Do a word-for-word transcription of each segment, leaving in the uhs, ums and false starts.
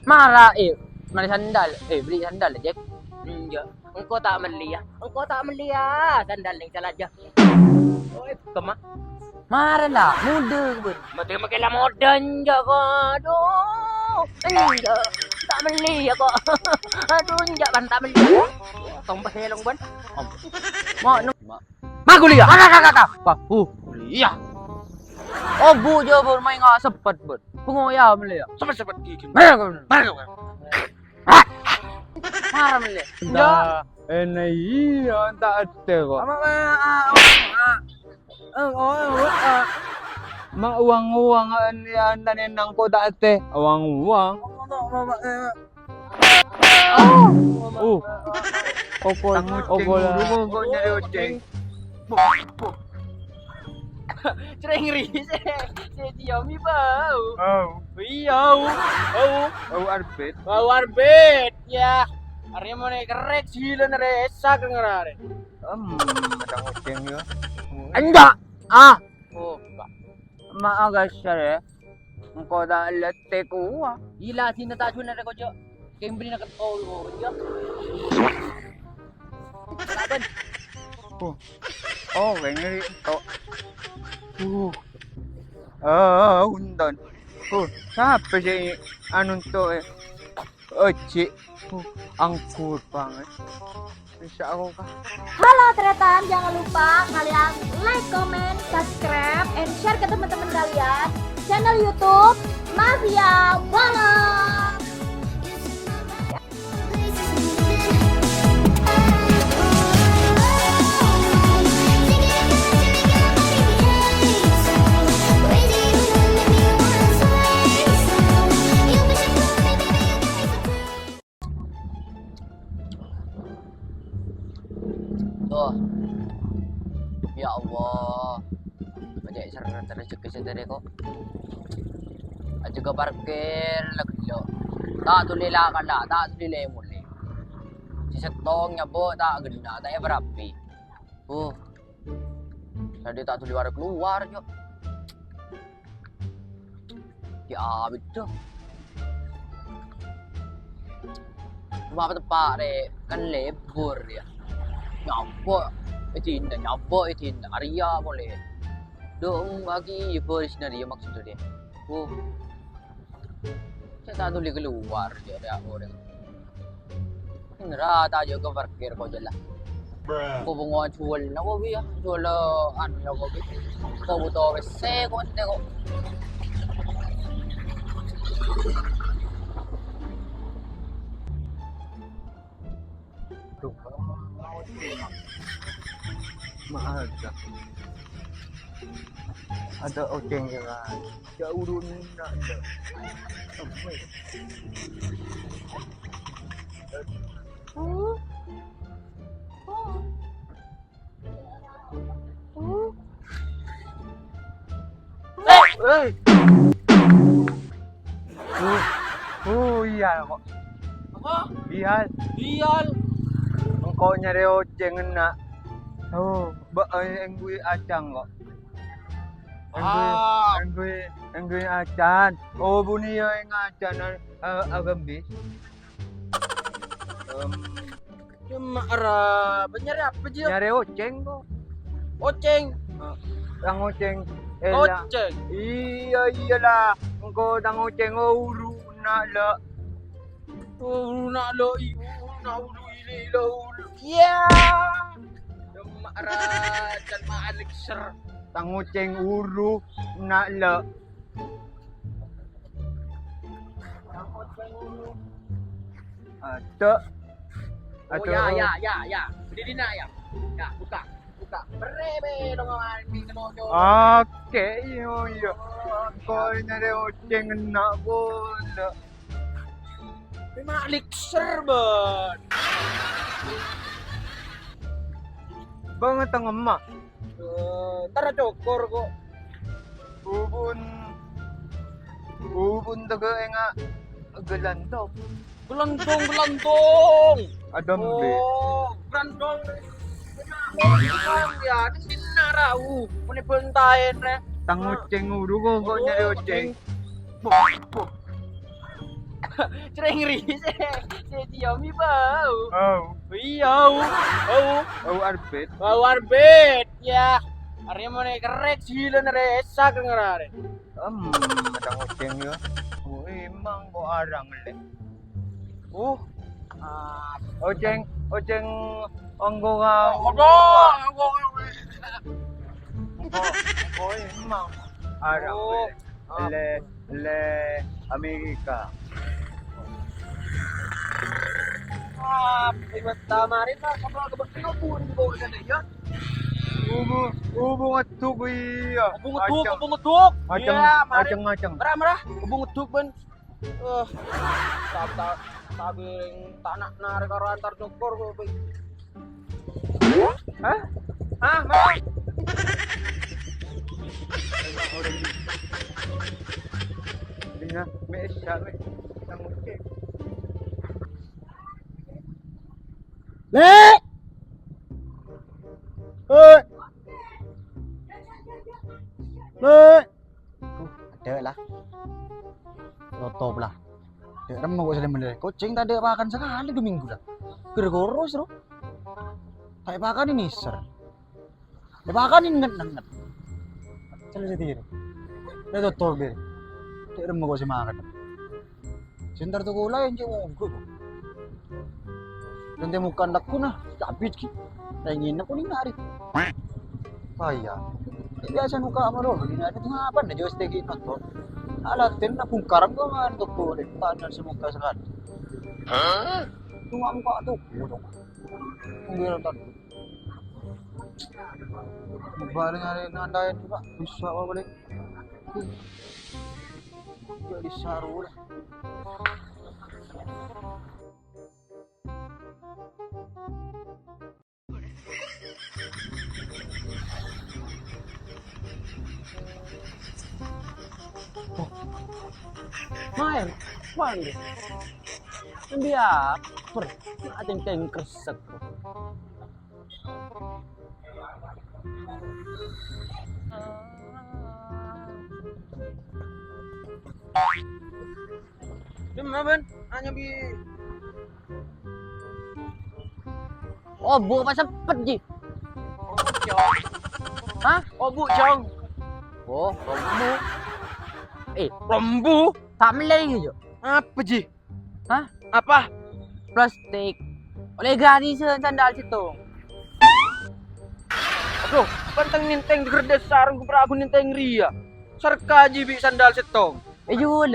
Mara, eh, mara sandal. Eh, beli sandal, Jack. Enjâ'. Engko' ta' mellèya. Engko' ta' mellèya sandal neng Salaja. Oi, kemma? Mara la, modâ, Bun. Mate make la modâ, enjâ', ko'. Aduh, enjâ'. Ta' mellèya, ko'. Aduh, enjâ', Bun, ta' mellèya. Tompes elong, Bun. Om. Ma, no. Ma, kuliah. Ka, ka, ka, ka, ka. Wah, uh, kuliah. Oh, Bu, jâ, Bun, maènga' seppet, Bun. Bengong, yâ, mellèya. Seppet, seppet gigi. Mara, Bun. Mara, Bun. Mara mellè. Dah, ene iyâ, ta' ate, ko'. Ama, ma, a, a, a. Eh, oh, oh, a. Ma, uang-uang, ene, anta, nenang, ko', ta' ate. Uang-uang. Oh. Okoy, okoy la. Nyarè ocèng. Cereng ri, se, se Xiaomi bau. Oh. Iya, au. Au. Au arbet. Bau arbet, ya. Arè mone kerrek silana rè, esa kengera arè. Em, metang ocèng ya. Enjâ'. Ah. Oh, Pak. Ma' agasar ya. Engko' ta' lette kowa. Ila sina ta' juna rè kocok. Kembri na keto lu, ya. Saben. Oh. Oh, kengeri to. Uh. Ah, untan. Uh, sapa sih anu to, eh? Ojek. Uh, anggur banget. Insya Allah, Kak. Halo, Tretan. Jangan lupa kalian like, comment, subscribe, and share ke teman-teman kalian. Channel YouTube Mafia Balong. Duh. Ya Allah. Pajak seret rejeki sadhâjâ kok. Aja ke parkir la ghellu'. Ta' tuli la kala, ta' tuli le mole. Si settong nyabbo' ta' ghenna', ta' èparabi. Uh. Tadi ta' tuli wara kalowar, Cok. Ya, betul. Cuma apa tepa', Rek? Kan libur, ya. Nyabbo', eh, dinna', nyabbo', eh, dinna'. Arèya pole. Dong, lagi libur sini, ya, maksudnya. Uh. Sè ta' tuli kalowar, jâ' rèya orèng. Nèra ta' jâ' ka parkir ko' jâ' la. Ko' bengong jhuwâl, napa bi' ya? Jhuwâl, anu ya, ko' bi'. Ko' buto pèssè, ko' ente, ko'. Tuh. Mahal dah. Ada oceng ya, kan? Ya, urun nak ada. Apa ya? Eh, eh. Oh, oh, iya, kok. Apa? Iya. Iya. Engko' nyarè oceng, enna'. Oh, ba-, eh, engghuy acan, kok. Engghuy, ah, engghuy, engghuy acan. Oh, bunyi ya, engghuy acan, eh, eh, agambis. Em, cuma ra-, nyarè apa, Ji? Nyarè oceng, kok. Oceng? Eh, tang oceng. Eh, la. Oceng? Iya, iyalah. Engko' tang oceng, oh, uru, nak, la. Oh, uru, nak, la, i-, uru, nak, uru, ili, la, uru. Iya. Cuma ra-, can malik ser. Tang oceng, uru, nak, la. Ada. Oh, ada. Ya, ya, ya, ya. Berdiri, nak, ya. Ya, buka. Buka. Bere, be, dong, awan, ini, ini, ini. Oke, iya, iya. Kau nyarè oceng, enna' bola. Ini malik ser, Bang. Banget tengah emak. Eh, entar cokor kok. Bubun. Bubun tege enga' gelantong. Gelantong, gelantong. Ada mbe. Oh, gelantong. Ya, ini sini rau. Ini bentaen, re. Tang oceng uru kok, kok nyarè oceng. Bok, bok. Cereng ri, sè, sè ciyomi bâu. Oh. Iyâ, bâu. Bâu. Bâu arbet. Bâu arbet, yâ. Arèya monè kerrèk jhilâna rè, èsak ngararè. Em, ada ngoceng yâ. Oh, emang kok arang lè. Uh. Ah. Oceng, oceng onggong. Aduh, onggong. Oh, oh, emang. Arang. Oh. Lè, lè Amerika. Ah, iwat tamari, Pak. Apa kebetulan bu di bawah sana, ya? Ubu, ubu ngetuk, iya. Ubu ngetuk, ubu ngetuk. Aceng, iya, mari. Aceng, aceng. Mara, mara. Ubu ngetuk, Ben. Eh, ta-, ta-, tabiring tanah narik karo antar syukur kok, Pak. Hah? Hah, Mak? Dina, me' essa, me'. Lè'! Hei! Lè'! Tuh, adâ' la. Totop la. Dâ' remma kok sè lè-mellè. Kocèng tadâ' pakan sakalè dua minggu la. Ghâr-ghârus, ro. Ta' èpakanè nèser. Èpakanè nenget-nenget. Cellè sè dhiri. Dâ' totop dhiri. Dâ' remma kok sè makan. Sè entar toko laèn cè' mongghu, kok. Dântè mokka' lagghu, nah, cabit, ghi. Rèngèna kok nèng arè. Kaya. Biasa mokka' malolo, nèng arè tengah apa, nah, jos tegi nonton. Alah, ten, nah, bungkaran kok, man, toko, deh. Padahal sè mokka' sakalè. Hah? Cuma mokka' toko, dong. Tunggu, nonton. Balik nyari nanda itu, Pak. Bisa apa balik? Jadi saru lah. Maèn, maèn. Dia per, ada yang kresek. Dimma, Ben? Anya bi. Obu apa seppet, Ji? Obu, Cong. Hah? Obu, Cong. Oh, rombu. Eh, rombu? Ta' mellè, Jo. Apa, Ji? Hah? Apa? Plastik. Ollè gratis sandal sèttong. Aduh, panteng nèntèng ghâr dâsar, ghun pra ghun nèntèng rèya. Sarka jiyâ bi' sandal sèttong. Eh, juwâl.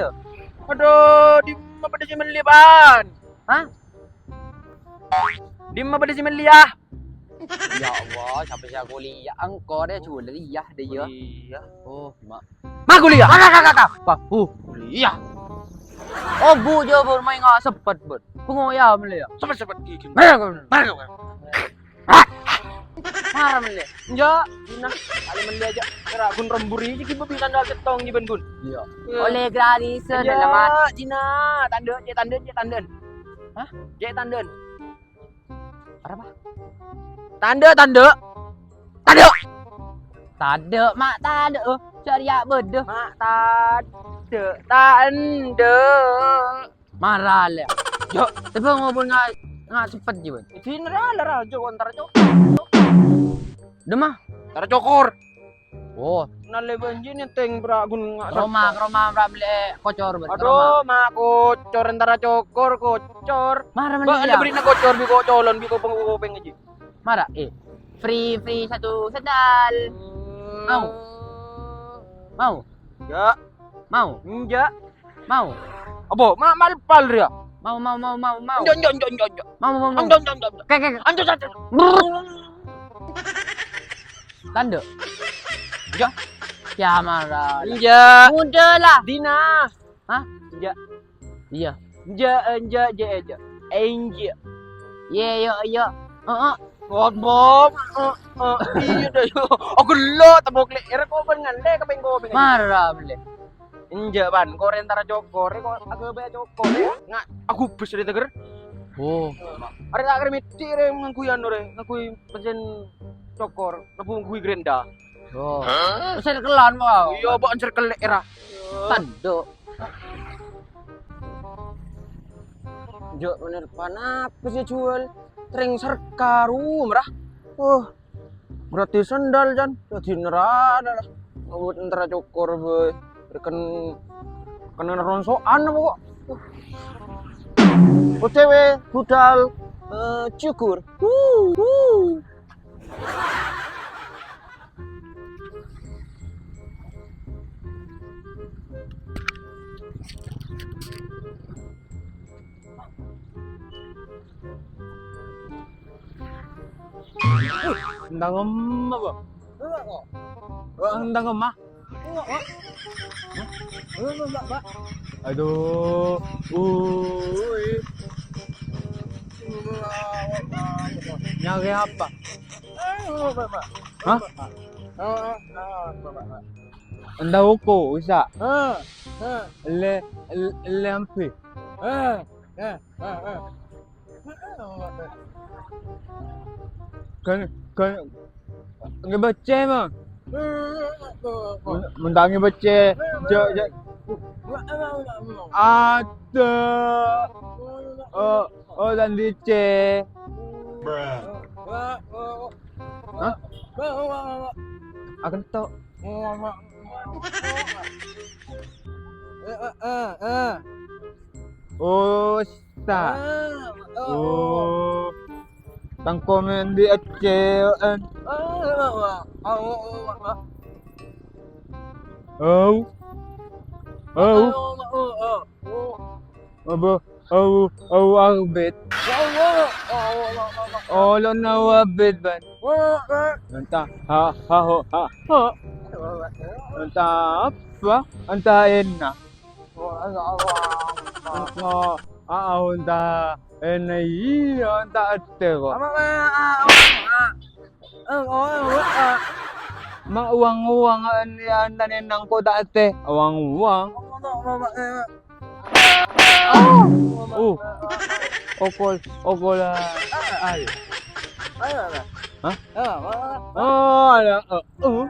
Aduh, dimma bâdâ sè mellè, Pan? Hah? Dimma bâdâ sè mellè, yâ? Ya Allah, sapa sè aku lèyâ? Engko' rè juwâl rèya, dâ' iyâ. Iya. Oh, ma-, Ma' kuliah. Kaka, kaka, kaka. Wah, uh, kuliah. Oh, Bu, jâ, Bu, maèn nga' seppet, Bu. Bungo ya, mele ya. Seppet, seppet, gigi. Mara, mara. Mara mele. Enjâ', Jina. Kali mele ajâ. Kèra ghun remburi, jâ, ghi' bâbi sandal sèttong, jâ, bân ghun. Iya. Iya. Ollè gratis, iya, alamat. Jina, tandhâ', cè' tandhâ', cè' tandhâ'ân. Hah? Cè' tandhâ'ân. Arapa? Tandhâ', tandhâ'. Tandhâ'. Tandhâ', Ma', tandhâ'. Oh, sè arèya bâdâ. Ma', tandhâ', tandhâ'. Mara lè. Jâ'. Tapè ngobur nga', nga' seppet jiyâ, Bân. Dinna ra, ra, jâ', antara cokor. Dâmma? Antara cokor. Oh. Nalè bânjina tèng bra ghun nga' roma, roma, bra mellè kocor, bân. Aduh, roma. Ma' kocor, entara cokor, kocor. Mara mellè, bâ', ya? Bâ'na bherri'na kocor, bi' ko' colon, bi' kopèng, kopèng ajâ. Mara, eh. Free, free satu sendal. Hmm. Mau? Mau? Enjâ'. Mau? Enjâ'. Mau? Apa? Ma-, malpal rèya. Mau, mau, mau, mau, mau. Enjâ', enjâ', enjâ', enjâ', enjâ'. Mau, mau, mau. Enjâ', enjâ', enjâ', enjâ'. Kè, kè, kè. Enjâ', enjâ', enjâ'. Tandhâ'. Enjâ'. Ya, mara. Enjâ'. Mudhâ la. Dina. Hah? Enjâ'. Iyâ. Enjâ', enjâ', jâ', enjâ'. Enjâ'. Iyâ, iyâ, iyâ. Heeh. Ngopo? Heeh. Iyâ, dâ, iyâ. Oh, ghellu, tembok lè'. Èra kobân ngalè, kapèng-kopèng. Mara, mellè. Enjâ', Pan. Kok rè entara cokor, kok aghâbây cokor, rè. Nga', aghubus rè, teger. Oh. Arè ta' kèrèm èdhi', rè, ngangghuy anu, rè. Ngangghuy mesin cokor. Nabung ngangghuy gerenda. Oh. Hah? Circle-an, Pak. Iyâ, Pak, circle lè', èra. Tandhâ'. Jhâ' panèr panapa sè èjhuwâl? Tèrèng sarkar, umrah. Oh, gratis sandal, Jan. Dhâddhi nerana lah. Ngabut entara cokor, boy. Reken, kena rongso'an apa kok? O T W budal, eh, cukur. Wuh, wuh. Entang emma, Bang. Wah, entang emma. Aduh. Ui. Nyari apa? Hah? Entah uko, bisa. Le, le, le ampe. Kan, kan, ngebece, Mang. Mun, mun ta' ngebece, ja, ja. Ada. Oh, oh, dan dice. Hah? Akan tok. Eh, eh, eh, eh. Oh, sa. Ah, oh. Oh. Tang komen di ecel, en. Ah, ah, ah, ah, ah, ah. Oh. Oh. Ah, ah, ah, ah, ah. Oh. Apa? Au, au, abit. Olon au abit, Ban. Entah, ha, ha, ho, ha, ho. Entah apa, entah enak. Entah, a, a, entah enak, iya, entah ate kok. Ma' uwang-uwang, en, ya, entah enak kok tak ate. Uwang-uwang. Oh. Okol, okol, ah, ay. Hah? Oh, ada, eh, uh.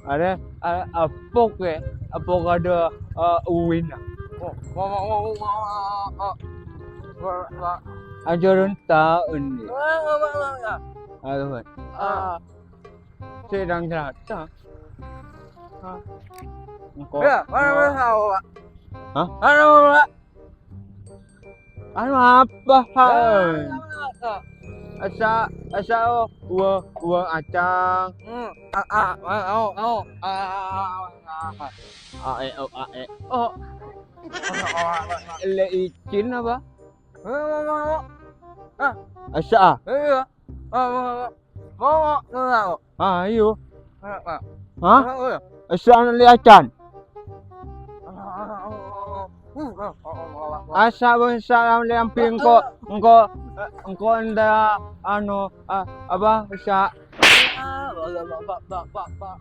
Ada, ada, apok ya, apok ada, eh, uwin. Ajaran tahun ni. Aduh, Pak. Ah. Sedang cerita. Engko. Ya, mana, mana tahu, Pak? Hah? Mana, mana, Pak? Anu apa, Pak? Ah, mana, mana, Pak? Asa, asa, oh, wa, wa acang. Hmm, ah, ah, ah, oh, oh, ah, ah, ah, ah, ah. A, e, o, a, e, o. Le icin apa? Eh, mau, mau, mau. Ah. Asa, ah? Iya. Ah, mau, mau, mau. Mau, mau, mau, mau. Ah, iyo. Ah, ah. Hah? Ah, oh, ya. Asa ana' liacan. Ah, ah, ah, ah, ah. Uh, ah, ah, ah, ah, ah. Asa bangsa yang liang pingko, engko, engko enda anu, ah, apa, asa. Ah, ba, ba, ba.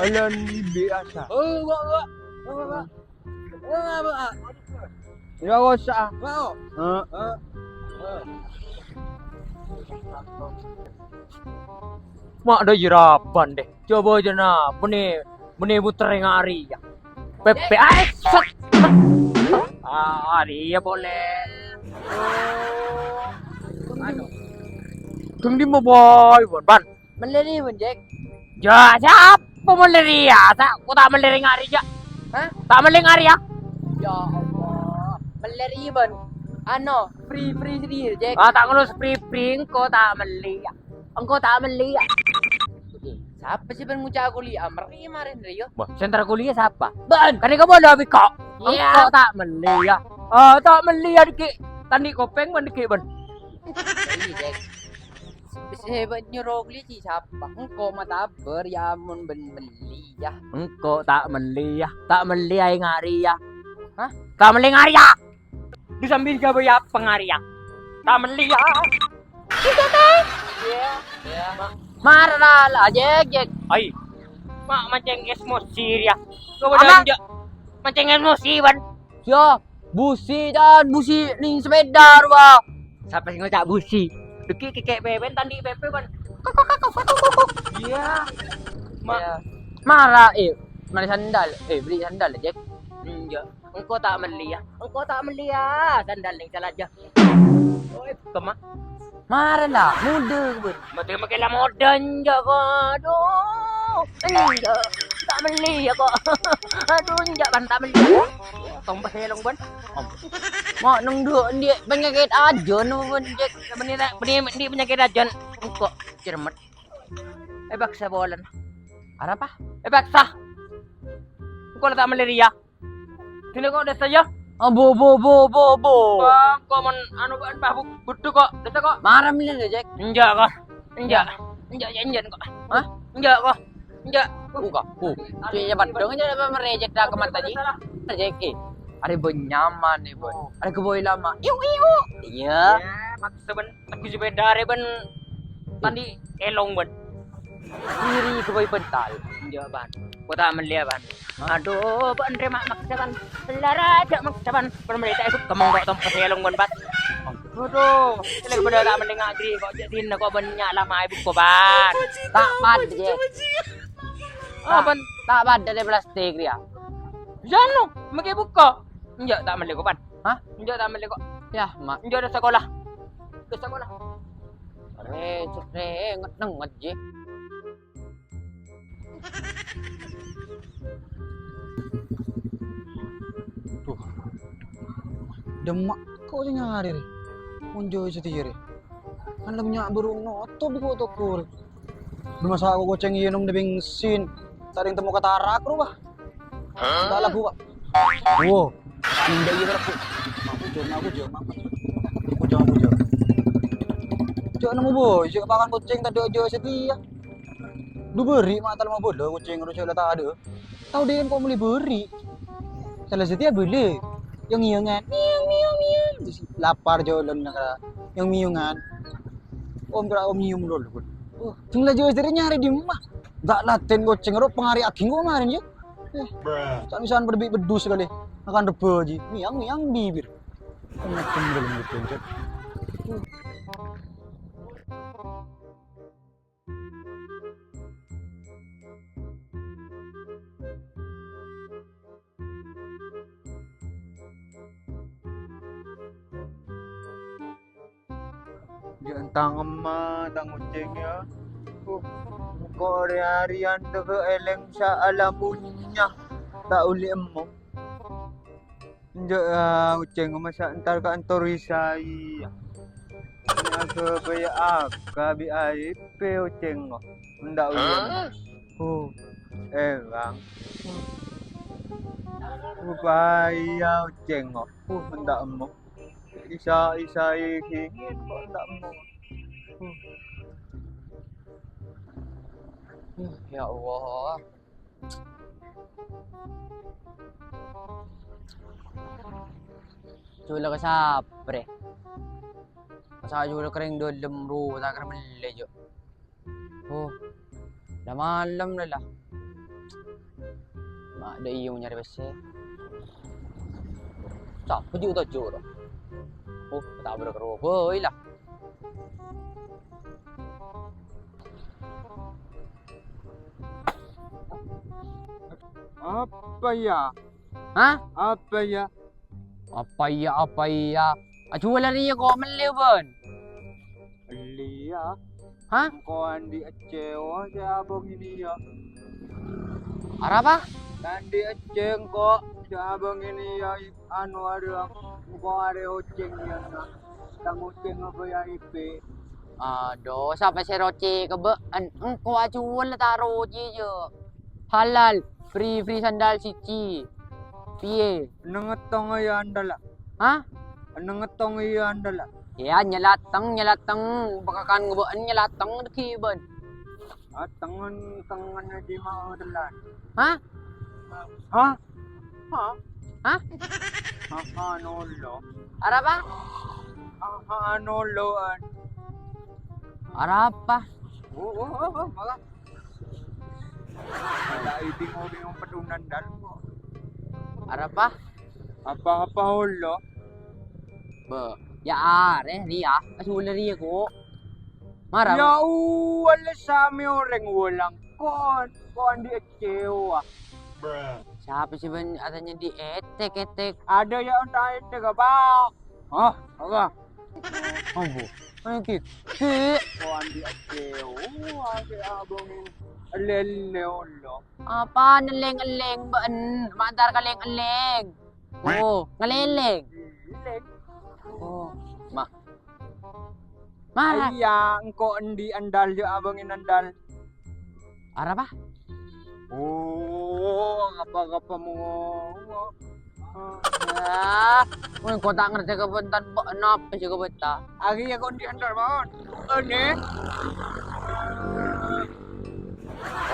Alon biasa. Oh, ba, ba. Ba, ba, ba. Ya, gak usah. Mau? Heeh. Heeh. Ma' dâ' jeraban deh. Coba aja nah, bânnè, bânnè muter ngari ya. Pepe, ah, set. Ah, ari ya boleh. Anu. Keng di ma bâi, Bon, Ban? Mellè ribun, Jack. Ya, sapa mellè rèya? Sa-, ko ta' mellè rèng arè, ya. Hah? Ta' mellè arè, ya. Ya Allah. Mellè ribun. Ano, free, free sendiri, Jack. Ah, ta' ngono free, free, engko ta' mellè, ya. Engko ta' mellè, ya. Eh, sapa sih ben ngucap kuliah? Meri kemarin, Rio. Wah, sentral kuliah sapa? Ban. Kan engko bondo, Biko. Iya. Engko ta' mellè, ya. Ah, ta' mellè, ya, dikit. Tandi kopeng, ban, dikit, ban. Iya, Jack. Sè bâ' nyoro belliyâ sapa? Engko' matabâr, yâ, mon bân belliyâ. Engko' ta' mellè, yâ. Ta' mellè aèng arè, yâ. Hah? Ta' mellè arè, yâ. Dhu sambi ghâbây apa arè, yâ? Ta' mellè, yâ. Iyâ, iyâ. Mara la, la, jek, jek. Ai. Ma' mancèng emosi, yâ. Coba Ama- jâ-, mancèng emosi, Ban. Yo, busi, Jan, busi nèng sepeda, rowa. Sapa sè ngoca' busi? Dâgghi' kèkè' pèpèn, tandi' pèpè, Ban. Iyâ. Ma- Iyâ. Mara, eh, mara sandal. Eh, beli sandal, Jack. Enjâ'. Engko' ta' mellèya, engko' ta' mellèya sandal neng Salaja. Oi, kemma. Mara la, modâ, bân. Mate make la modâ, enjâ', kok. Adu, enjâ'. Ta' mellèya, kok. Adu, enjâ', bân, ta' mellèya. Tompa selong, bân. Mo' neng dhu, endi' penyakit ajân, bân, Jek. Bânnè, bânnè, endi' penyakit ajân. Engko', cermet. Èpaksa polana. Arapa? Èpaksa. Engko' la ta' mellè rèya. Sini kok, desa, ya? Ah, bo, bo, bo, bo, bo. Wah, kok mon anu, bân, pabu, budhu kok, desa kok. Mara mellè, Jek. Enjâ', kok. Enjâ'. Enjâ', enjâ', enjâ', kok. Hah? Enjâ', kok. Enjâ'. Buka. Bu. Cek ya, padhong aja apa merejek dah ke mata, Ji. Rejeki. Ada bân nyaman nih, bân. Ada keboi lama. Iu, iu. Iya. Ya, maksa, bân. Aku sepeda rè, bân. Tadi elong, bân. Kiri keboi bental. Enjâ', bân. Kok ta' mellè, bân. Adu, bân, rè, mak-, maksa, bân. Lara aja maksa, bân. Bân, mellè ta' ikut kemeng kok tompa selong, bân, bân. Adu, elèng padâ ta' mellè ngagri kok, jâ' dina kok bân nya' lama ibu kok, bân. Ta' padâ, Jek. Oh, bân. Ta' padâ dâri plastik rèya. Jano, make buka. Enjâ' ta' mellè kok, bân. Hah? Enjâ' ta' mellè kok. Ya, mak. Enjâ' dâ' sakola. Dâ' sakola. Rè, rè, nget-nenget, Jek. Duh. Dâ' emma' kok sè nyarè rè. Mon jâ' satèya rè. Kan la bânnya' bârung notop kok toko rè. Dâ' masa' kok kocèng iyâ nom dâ' bensin. Ta' rèng temmo katarak rowa. Enggak lagu, Pak. Wo. Ndak iya, Pak. Aku jam, aku jam, aku jam. Aku jam, aku jam. Cok nemu boy, cok pakan kucing tadi aja setia. Du beri mata lima bola kucing harus saya tak ada. Tahu dia kok beli beri. Salah setia beli. Yang iyangan, miau, miau, miau. Lapar jalan nak yang miungan. Om kira om nyium dulu. Oh, tinggal jauh dari nyari di rumah. Tak laten kucing ro pengari aging kok kemarin ya. Eh, tak misan berbi bedus kali. Makan rebo aja. Miang, miang bibir. Macam belum dipencet. Jâ' entang emma tang ngocèng, ya. Uh, engko' rè-arèyan tèghâ' èlèng saalam bunnya ta' ollè emmo. Enjâ', ya, ngocèng masa' entar ka antor isai, ya. Agâbây aga bi' aèpè ngocèng, oh. Ndak ollè emmo. Huh, èlang. Upaya ngocèng, oh. Huh, ndak emmo. Isa-, isa kèngèng kok ta' mo. Ya Allah. Jhulâ ka sapa rè? Masa' jhulâ ka rèng dâlem ro, ta' kèra mellè, jâ'. Oh, la malem la, la. Ma' dâ' iyâ nyarè pèssè. Sapa jâ' tojjhu' ro? Oh, ta' berek ro bhâi la. Apa ya? Hah? Apa ya? Apa iya, apa iya? Ajhuwâlâ rèya kok mellè, bân? Mellè, ya. Hah? Engko' andi' ecce, oh, sè abâ' ngènè, ya. Arapa? Andi' ecce engko', sè abâ' ngènè, ya, anu, arè, engko' arè ngocèng, ya, na. Tang ngocèng apa, ya, ipe? Adu, sapa sè rocè ka bâ'en? Engko' ajhuwâlâ ta' rocè, jâ'. Halal, free, free sandal siji. Piyè? Nengettong ya andala. Hah? Nengettong ya andala. Ya, nyelateng, nyelateng. Bakakan ngeba'en nyelateng deki bân. Ah, tengen, tengen di mau telan. Hah? Hah? Hah? Hah? Hah, nolo. Arapa? Hah, nolo, an. Arapa? Oh, oh, oh, oh, malah. Ada itu mau bingung petunan dan kok. Arapa? Apa-apa, Allah. Bâ, ya arè, rèya, ajhuwâlâ rèya, kok. Mara, ya, bâ. Uwal sami orèng wulang. Kon, kon di kecewa. Sapa sè bân atanya di etek-etek? Ada ya, entah etek apa? Hah? Apa? Apa? Apa ki? Ki? Oh, andi' ake. Oh, ake abang ini. Lele, Allah. Apa ngeleng-ngeleng, bân? Mantar kaleng-ngeleng. Oh, ngeleleng. Ngeleng. Oh, ma-, mara. Iyâ, engko' andi' andal, jâ' abângèn andal. Arapa? Oh, ngapa-ngapa mo. Ah, engko' ta' ngartè kabântan, bâ-, napa sè kabânta? Arèya engko' andi' andal, Mon. Ene.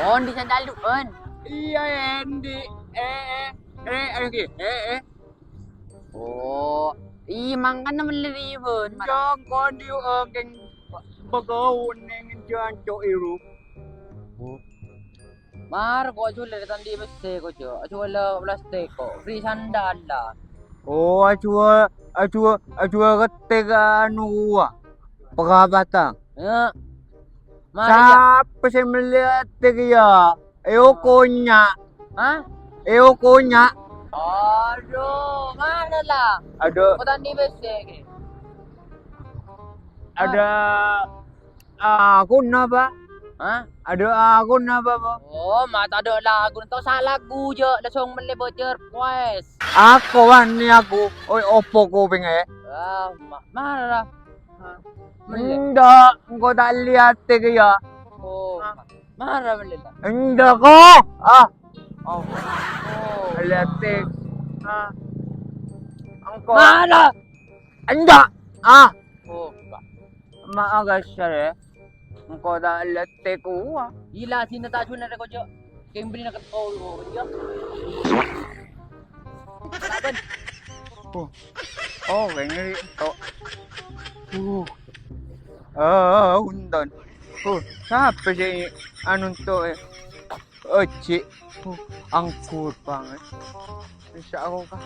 Oh, andi' sandal du'en. Iyâ, andi'. Eh, eh. Eh, eh, eh, eh. Oh, iyâ, mangkana mellè ribun, mara. Jâ' engko' andi' andi' kèng bâgâuna neng jancok ero. Oh. Mara, ko' ajhuwâl è tandhi pèssè, ko', jâ'. Ajhuwâl plastik, ko'. Free sandal, la. Oh, ajhuwâl, ajhuwâl, ajhuwâl ketek anu, wa. Perabatan. Yâ. Mara, yâ. Sapa sè mellè atè kèya? Eo konya'. Hah? Eo konya'. Adhu, mara la? Adhu. Ko' tandhi pèssè, kè. Adhu, aku napa? Hah? Adhu, aku napa, Bo? Oh, ma' tadâ' lagu, to' sala lagu, jâ', langsung mellè voucher, wes. Ako wani aku. Oi, opo kuping, eh? Ah, ma-, mara. Hah? Mellè? Endak, engko' ta' liyatè kèya. Oh, ma-, mara mellè, ta? Endak, ko. Ah. Oh. Oh. Liyatè. Ah. Engko'. Mara. Endak. Ah. Oh, enggak. Ma' agasar, ya. Engko' ta' liyatè kowa. Ila sina ta' juna rè, ko', jâ'. Kembri na keto, ko', jâ'. Saben. Oh. Oh, kèngèng ri' ento'. Uh. Ah, undan. Uh, sapa sè anu ento', eh? Ojek. Uh, anggur banget. Bisa aku kah?